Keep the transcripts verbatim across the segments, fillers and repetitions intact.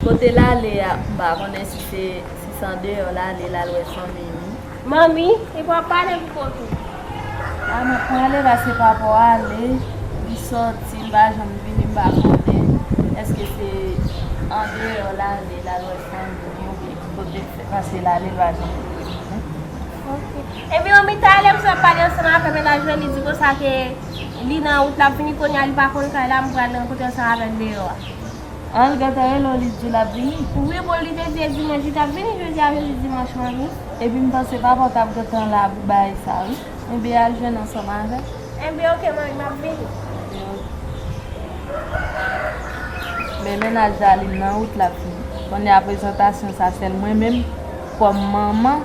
Kote l ale a, m pa konnen si se, si se andeyò l ale, l al wè fanmi li. Manmi, e pou w ap pale pou kote? A, m ap prale, pase papa w ale, li sòti, li pa janm vini, m pa konnen. Èske se andeyò l ale, l al wè fanmi li, oubyen ki kote l fè, pase l ale, li pa janm vini? Ok. Epi, manmi, talè m sot pale ansanm avè l, la jwenn li di konsa ke li nan wout, l ap vini kounye a, li pa konn kay la, m pral rankontre ansanm avè l deyò a. An, l gentan rele w, li di l ap vini? Wi, bon, li te di e dimanch li t ap vini, jodi a jodi dimanch, manmi. Epi m panse papa w t ap gentan la pou bagay sa, wi. Enben, al jwenn ansanm avè l. Enben, ok, manmi, m ap vini. Men mennaj Darline nan wout l ap vini. Kounye a prezantasyon sa sèl mwen menm, kòm manman,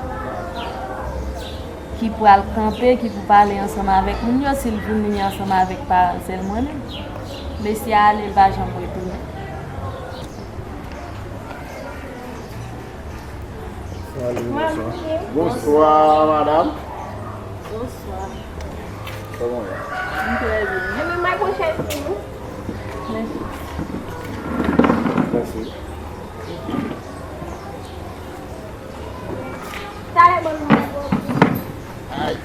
ki pral kanpe, ki pou pale ansanm avèk moun yo, si l vini ansanm avèk paran l, sèl mwen menm. Mesye a ale, l pa janm retounen. Salut, bonsoir. Bonsoir, madame. Bonsoir. Comment on est? Très bien. Je vais m'approcher de vous. Merci. Merci. Talè, bon. Ay.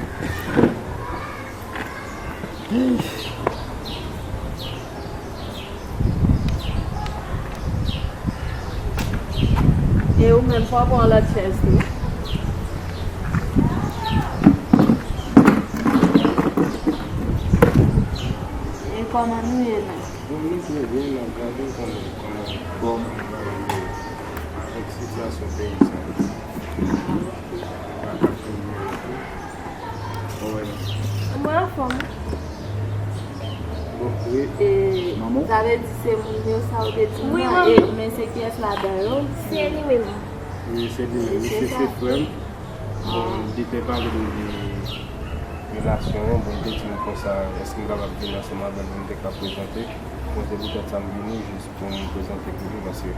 E ou menm, fò w pran lòt chèz tou. E kòman nou ye la? Bon, nou trè byen, n ap gade kòman, kòman, kòman nou va ye avèk sitiyasyon peyi sa. Pa ka fè byen. Mwen anfòm. Bon, wi. E, manman? Sa vle di se moun yo sa ou te di m nan, e, men se kiyès ladan yo? Se li menm. Wi, se li menm. Misye se frè m. Bon, li te pale de, de relasyon an. Bon, li te di m konsa, èske m kapab vin ansanm avè l pou m te ka prezante? Bon, se poutèt sa m vini, jis pou m prezante pou li, paske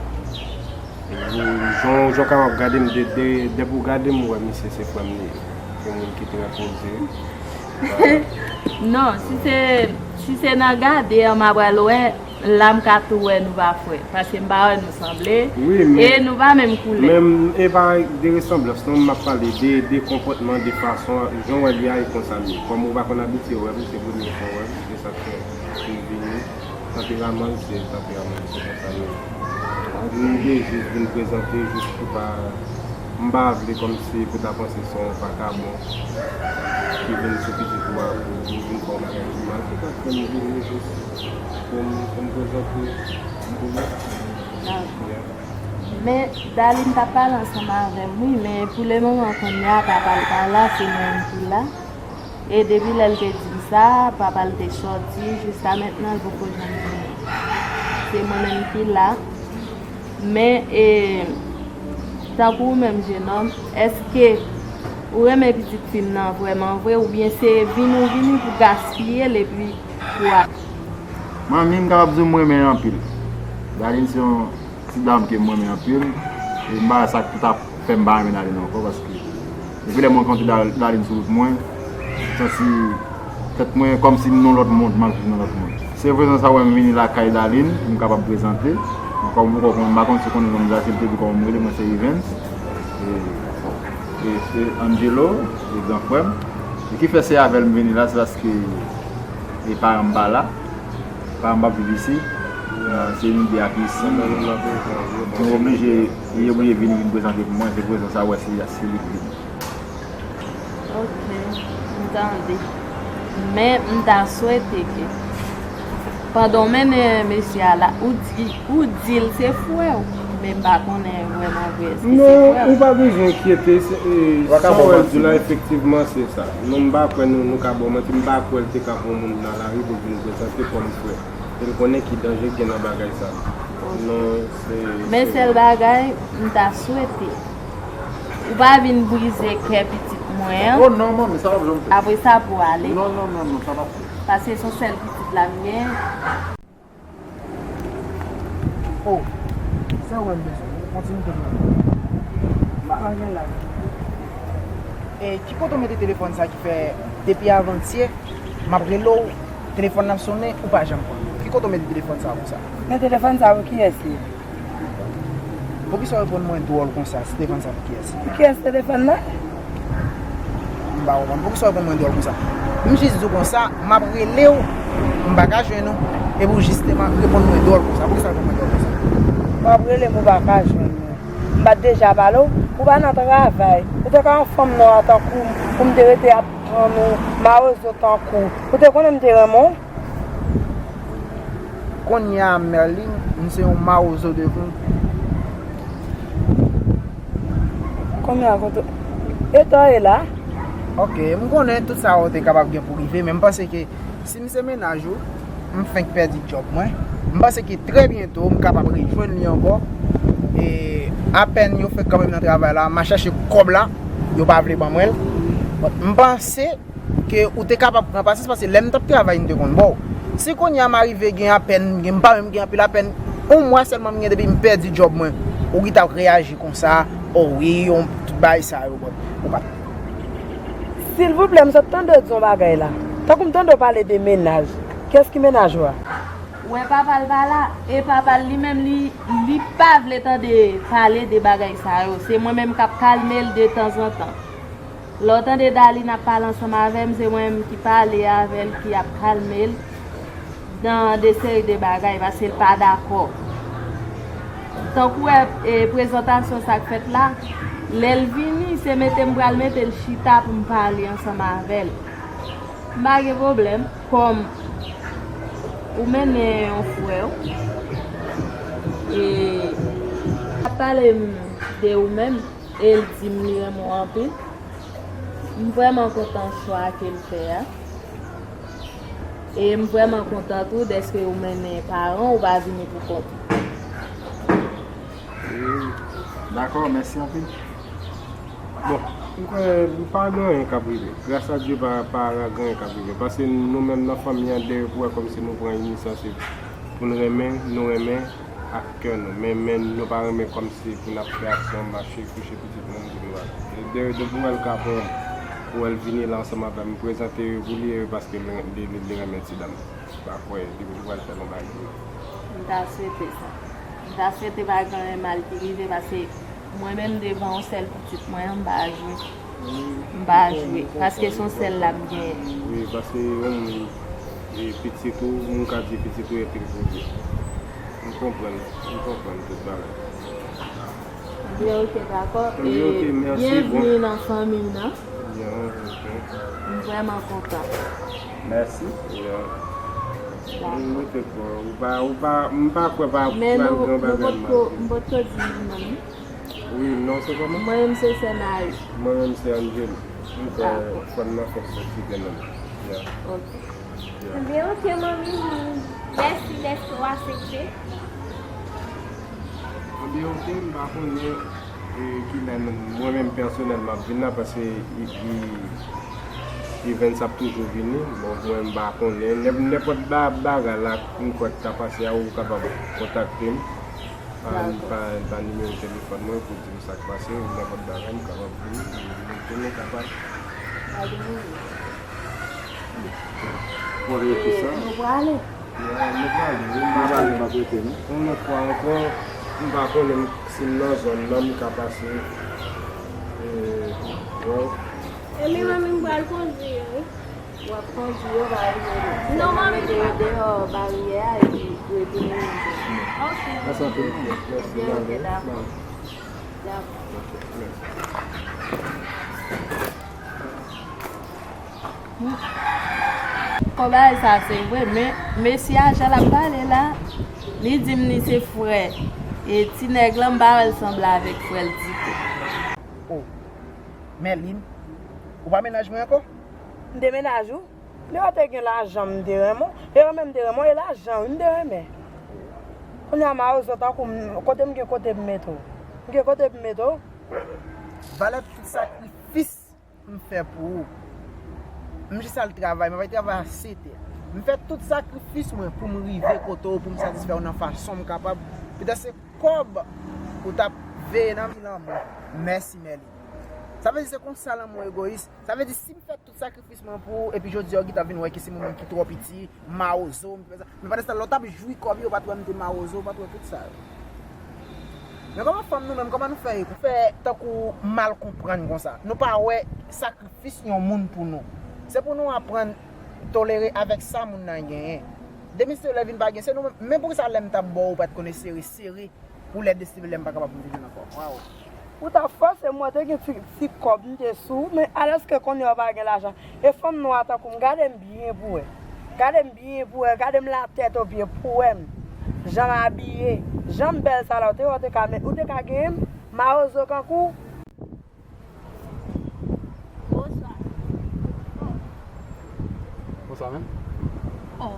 jan, jan w kapab gade m, de, de, depi w gade m, ou wè misye se frè m li ye. Se moun ki trè poze. Non, si se, si se nan gade an, m a pral wè, la m ka tou wè nou pa frè. Paske m pa wè nou sanble, wi, men, e nou pa menm koulè. Men m, e pa de resanblans, non, m ap pale de, de konpòtman, de fason, jan w wè li a, e konsa li ye. Kòm ou pa konn abitye wè m, se premye fwa w wè m, se sa k fè m vini. Tanperaman l se tanperaman l, se konsa l ye. M te jis vin prezante, jis pou pa, m pa vle kòmsi pou ta panse se yon vakabon ki vin sou pitit ou a pou, pou vin fè yon bagay ki mal. Se sa k fè m vini jis pou m, pou m prezante m pou nou. Dakò. Yeah. Men, Darline t ap pale ansanm avè m, wi, men pou le moman, kounye a, papa l pa la, se mwen menm ki la. E depi lè l te di m sa, papa l te sòti, jiska mentnan l poko janm vini. Se mwen menm ki la. Men, e, tankou ou menm, jenòm, èske ou renmen pitit fi m nan vrèman vre, oubyen se vini ou vini pou gaspiye l epi pou a... Manmi, m kapab di w m renmen l anpil. Darline se yon ti dam ke m renmen anpil. E m pa wè sa k pou ta fè m pa renmen Darline ankò, paske depi lè m rankontre Da-, Darline sou wout mwen, m santi tèt mwen kòmsi m nan yon lòt mond, m ap viv nan yon lòt mond. Se prezans sa w wè m vini lakay Darline pou m kapab prezante. Ankò m poko konnen, m pa konn si w konnen non m, Jacques te di kòman m rele, mwen se Evens. E, e, e Angelo, e gran frè m. E ki fè se avè l m vini la, se paske e paran m pa la. Paran m p ap viv isi. Se nou de ak isi. Nou oblije, li oblije vini, vin prezante pou mwen. Se prezans sa w wè, se, se li ki vini. Ok, m tande. Men m ta swete ke Pandan w mennen mesye a la, ou di, ou di l se frè w, men m pa konnen vrèman vre èske se frè w. Non, ou pa bezwen enkyete, se, e, sa w wè l di la, efektivman, se sa. Non, m pa kwè nou, nou ka ba w manti, m pa kwè l te ka pran yon moun nan lari pou l vin prezante kòm frè. E l konnen ki danje k gen nan bagay sa. Non, se. Men sèl bagay, m ta swete ou pa vin brize kè pitit mwen an. Oh non, manmi, sa p ap janm fèt. Apre sa, pou ale. Non, non, non, non, sa p ap fèt. Paske se yon sèl pitit la m gen. Oh, se ou menm bezwen. Kontinye kote w. M pa gen la. E ki kote w mete telefòn sa ki fè depi avantyè m ap rele w, telefòn nan ap sonnen, ou pa janm pran? Ki kote w mete telefòn sa konsa? Men telefòn sa pou kiyès li ye? Poukisa w reponn mwen dwòl konsa? Si telefòn sa pou kiyès? Pou kiyès telefòn nan? M pa konprann. Poukisa w reponn mwen dwòl konsa? M jis di w konsa, m ap rele w, m pa ka jwenn ou, epi w jis te ma-, reponn mwen dwòl konsa. Poukisa w reponn mwen dwòl konsa? W ap rele m, ou pa ka jwenn mwen. M pa t deja pale w, ou pa nan travay. Ou te ka yon fanm nwa tankou m, pou m te rete ap tann ou, mawozo tankou w. Ou te konnen m te renmen w? Kounye a, Merlin, m se yon mawozo devan w. Kounye a, kote, eta w ye la? Ok, m konnen tout sa yo te kapab gen pou rive, men m panse ke si m se mennaj ou, m fenk pèdi djòb mwen. M panse ke trè byento, m kapab rejwenn li ankò. E apèn yo fenk kanpe m nan travay la, m a chache kòb la, yo pa vle ban mwen l. But, m panse ke ou te kapab pran pasyans, paske lè m t ap travay, m te konn ba w. Si kounye a m arive gen apèn, gen, m pa menm gen anpil apèn, yon mwa sèlman m gen depi m pèdi djòb mwen, ou gentan reyaji konsa, o wi, yon tout bagay sa yo, but ou pa t. Silvouplè, m sot tande w di yon bagay la. Tankou m tande w pale de mennaj. Kiyès ki mennaj ou a? Ou wè papa l pa la, e papa l li menm li, li pa vle tande pale de bagay sa yo. Se mwen menm k ap kalme l de tanzantan. Lè w tande Darline ap pale ansanm avè m, se mwen menm ki pale avè l, ki ap kalme l nan de seri de bagay, paske l pa dakò. Tankou w wè, e, prezantasyon sa k fèt la, lè l vini, se mete m pral mete l chita pou m pale ansanm avè l. M pa gen pwoblèm, kòm ou mennen yon frè w, e l ap pale m de ou menm, e l di m li renmen w anpil. M vrèman kontan chwa ke l fè a. E m vrèman kontan tou dèske ou mennen paran w, ou pa vini pou kont ou. Wi, dakò, mèsi anpil. Bon, m kwè pa gen anyen k ap rive. Gras a Dye, pa, pa gen anyen k ap rive. Paske nou menm nan fanmi an, dèyè pou wè kòmsi nou pran inisyativ pou n renmen, nou renmen ak kè nou. Men, men nou pa renmen kòmsi pou n ap fè aksyon mache kouche pitit moun pou nou al. E dèyè, depi w wè l ka pran, pou w wè l vini la ansanm avè m, prezante yo pou li, e paske li, li, li, li renmen ti dam. M pa kwè li, li pral fè nou bagay. M ta swete sa. M ta swete pa gen anyen mal ki rive, paske mwen menm devan yon sèl pitit mwen an, m pa jwe. M pa jwe, paske se yon sèl la m genyen. Wi, paske yon moun, e, pitit ou, moun ka di pitit ou epi l pou di. M konprann, m konprann tout bagay. Ebyen, oke, dakò. Ebyen, oke, mèsi, bon. Byenvni nan fanmi m nan. Byen, oke. M vrèman kontan. Mèsi. Byen. Dakò. M rete kwa, ou pa, ou pa, m pa kwè pa pral gen bagay mal. Men nou, nou potko, m potko di nou non. Wi, non, se kòman? Mwen menm se sè Marie. Mwen menm se Angelo. M kwè fò n nan fòs soti kanmenm. Ya. Ok. Ya. Ebyen, ok, manmi, mèsi dèske w aksepte. Ebyen, ok, m pa konnen, e, kilè mwen menm pèsonèlman ap vin la, paske i, i, Evans ap toujou vini. Bon, mwen m pa konnen. Nè-, nenpòt ba-, bagay la, m kwè k ta pase a, ou kapab kontakte m. Pa, pa, pa nimewo telefòn mwen pou di m sa k pase, ou nenpòt bagay, m kapab vini, nou, nou, nou kapab. Pa gen moun. Pou rete sa. Nou prale. Ya, nou prale, wi, m pa konnen. Nou prale, m ap rete, non? Yon lòt fwa ankò, m pa konnen si m nan zòn nan, m ka pase. E, bon. E mi manmi, m pral kondui yo, wi. W ap kondui yo, pa rive. Non, manmi. Mete yo deyò baryè a epi retounen. Ok. Mèsi anpil. Mèsi. Byen, ok, dakò. Dakò. Ok, mèsi. Bon, bagay sa se vre, men mesye a jan l ap pale la, li di m li se frè e ti nèg lan, m pa wè l sanble avèk frè l ditou. Oh, Merline, ou pa mennaj mwen ankò? M te mennaj ou? Lè w te gen lajan m te renmen w, e renmen m te renmen w, e lajan wi m te renmen. Kounye a mawozo tankou m, kote m gen kote m mete w? M gen kote m mete w? Valè tout sakrifis m fè pou ou. M jis al travay, m ap al travay a sèt è. M fè tout sakrifis mwen pou m rive kote w, pou m satisfè w nan fason m kapab. Petèt se kòb ou t ap veye nan mi lanmou. Mèsi Merline. Sa vle di se konsa lanmou egoyis. Sa vle di si m fè tout sakrifis mwen pou ou, epi jodi a ou gentan vin wè ke se mwen menm ki twò piti, mawozo, m fè sa. Men pandan se tan lè w t ap jwi kòb yo, ou pa t wè m te mawozo, ou pa t wè tout sa yo. Men kòman fanm nou menm, kòman nou fè, fè tankou mal konprann konsa? Nou pa wè sakrifis yon moun pou nou. Se pou nou aprann tolere avèk sa moun nan genyen. Demen se lè vin pa gen, se nou menm. Men poukisa lè m t ap ba w ou pa t konn esere sere pou lè deside lè m pa kapab pou m te jwenn ankò? Waw. Ou t ap fòse m, mwen te gen ti, ti kòb m te sou, men alòske kounye a w pa gen lajan. E fanm nwa tankou m, gade m byen pou wè. Gade m byen pou wè, gade m la tèt o pye pou wè m. Jan m abiye, jan m bèl sa la, ou te wè ou te ka, ou te ka genyen m, mawozo kankou. Bonswa. Bonswa menm. Oh,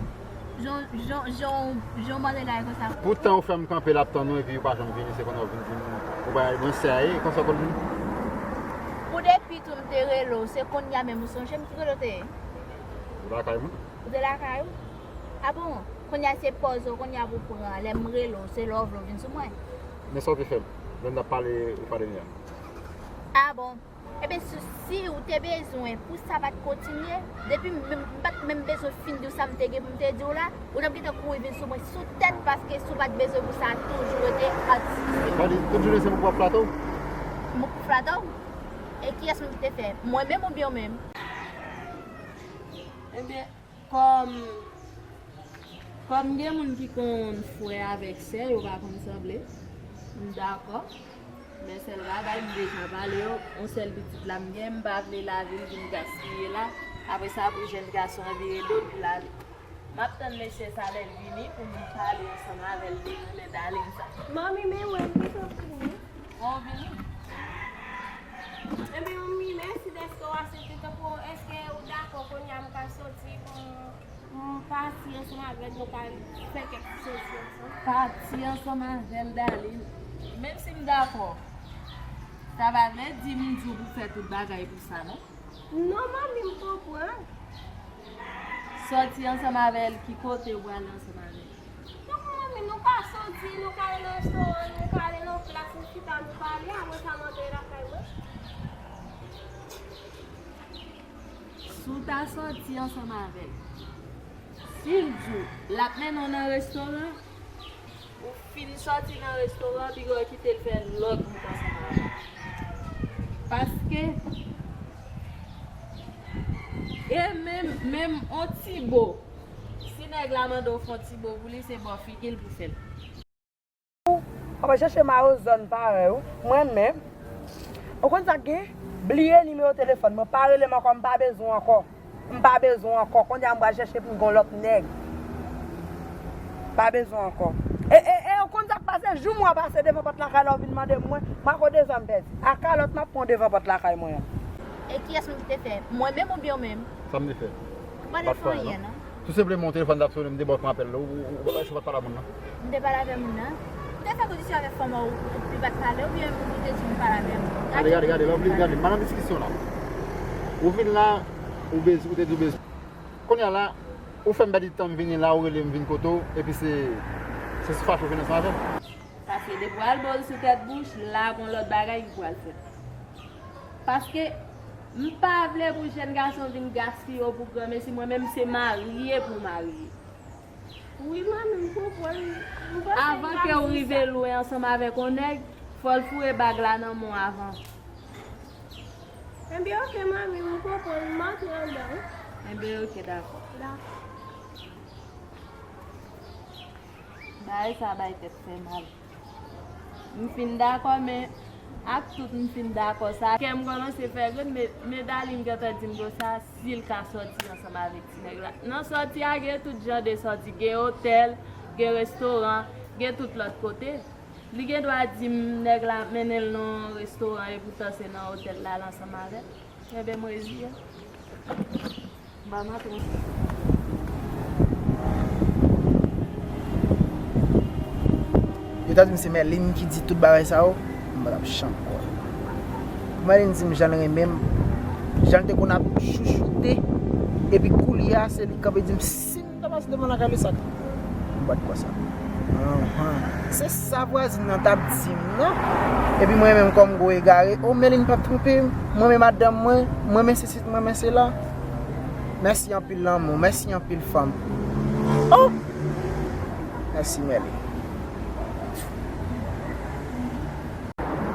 jan, jan, jan, jan w mande la e konsa. Poutan ou fè m kanpe la ap tann ou epi ou pa janm vini, se kounye a ou vin di m ou pa mwen sèye, konsa w konn vini? Pou depi tou m te rele w, se kounye a menm ou sonje m ki rele w te ye? Ou lakay mwen. Ou te lakay ou? A bon, kounye a se pòz ou kounye a pou pran, lè m rele w, se lè w vle w vin sou mwen. Men sa w te fè m, lè n t ap pale ou pa te la. A bon. Ebyen si, si ou te bezwen pou sa pa t kontinye, depi m, m pa t menm bezwen fin di w sa m te gen pou m te di w la, ou t ap gentan kouri vin sou mwen sou tèt paske si w pa t bezwen pou sa toujou rete atis. Sa di tout jounen se mwen k ap flato? Mwen k ap flato? E kiyès mwen ki te fè? Mwen menm oubyen w menm? Ebyen, kòm, kòm gen moun ki konn frè avèk sè, yo pa konn sanble. M dakò. Men sèl bagay, m deja pale yo, yon sèl pitit la m gen, m pa vle lavi l vin gaspiye la. Apre sa, pou jèn gason an vire do l pou l ale. M ap tann mesye sa lè l vini pou m pale ansanm avè l de rèlè Darline sa. Manmi, men mwen, m gentan vini. Bon, vini. Ebyen, manmi, mèsi dèske w aksepte. Tankou, èske ou dakò kounye a m ka soti pou m pati ansanm avè l, nou ka fè kèk ti soti ansanm? Pati ansanm avè l, Darline? Menm si m dakò, sa pa vle di m di w pou fè tout bagay pou sa, non. Non, manmi, m konprann. Sòti ansanm avè l, ki kote ou prale ansanm avè l? Donk, manmi, nou ka soti, nou ka ale nan restoran, nou ka ale nan plas, nou chita, nou pale, apre sa, m antre lakay mwen. Si w ta sòti ansanm avè l, si l di w l ap mennen w nan restoran, ou fin sòti nan restoran, piga w kite l fè lòt wout ansanm avè w. Paske, e menm, menm on ti bo, si nèg la mande w fè on ti bo pou li, se bò figi l pou fè l. W ap chèche mawozo parèy ou, mwen menm. Ou konn sa k gen? Bliye nimewo telefòn mwen, pa rele m ankò, m pa bezwen w ankò. M pa bezwen w ankò. Kounye a m pral chèche pou m gen yon lòt nèg. Pa bezwen w ankò. E, e, e, ou konn sa k pase? Jou m wè w pase devan pòt lakay la, w vin mande m mwen, m a kote sa m pèdi. A kalòt m ap pran w devan pòt lakay mwen an. E kiyès mwen ki te fè? Mwen menm oubyen w menm? Sa m te fè? Ou pa te fè anyen, non? Tou senpleman, yon telefòn t ap sonnen, m te ba w pran apèl la. Ou, ou, ou, ou pa t pale a moun nan? M te pale avè moun nan. M te fè kondisyon avèk fanm an, ou, ou, li pa t pale, oubyen ou te di m pale avè moun? Gade, gade, gade, la, ou vle gade. Madanm, di kesyon la. Ou vin la, ou bezwen, ou te di w bezwen. Kounye a la, ou fè m pèdi tan m vini la, ou rele m vin kote w, epi se, se sou fache ou vin ansanm avè m. Paske depi w al ba w l sou tèt bouch, la gon lòt bagay ki pral fèt. Paske m pa vle pou jèn gason vin gaspiye w pou granmesi, mwen menm se marye pou w marye. Wi, manmi, m konprann. M panse Avan ke w rive lwen ansanm avèk yon nèg, fò l foure bag la nan men w avan. Enben, oke, manmi, m konprann. M antre anndan, wi. Enben, oke, dakò. Dakò. Bagay sa bay tèt fè mal. M fin dakò, men Ak tout, m fin dakò sa. Kè m kòmanse fè grenn, men, men Darline gentan di m konsa, si l ka sòti ansanm avèk ti nèg la. Nan sòti a, gen tout jan de sòti. Gen otèl, gen restoran, gen tout lòt kote. Li gen dwa di m nèg la mennen l nan restoran, epoutan se nan otèl la l ansanm avè l. Enben, m reziye. Yo ta di m se Merline ki di tout bagay sa yo, m pa t ap janm kwè. Merline di m jan l renmen m, jan l te konn ap chouchoute, epi koulye a se li k kanpe di m si m ta pase devan lakay li sa, m pa t kwè sa. Anhan. Se sa vwazin nan t ap di m nan. Epi mwen menm kòm gwo egare, o Merline p ap twonpe m, mwen renmen madanm mwen, mwen renmen sesi, mwen renmen sela. Mèsi anpil lanmou, mèsi anpil fanm. Oh! Mèsi Merline.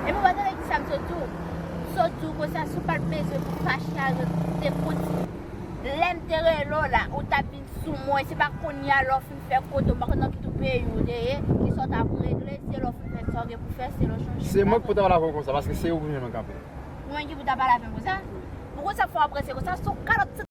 Epi w pa tande kisa m sot di w? M sot di w konsa, si w pa t bezwen pou fache avè m, te kontinye. Lè m te rele w la, ou t ap vin sou mwen, se pa kounye a lè w fin fè kote w, m pa konn nan ki tout peyi w te ye, kisa w t ap regle, se lè w fin fè sa w gen pou fè, se lè w chanje. Se mwen ki pou ta pale avè w konsa, paske se ou pou jwenn mwen kanpe. Ou menm ki pou ta pale avè m konsa? Pou konsa fò w ap ranse konsa, se yon kalòt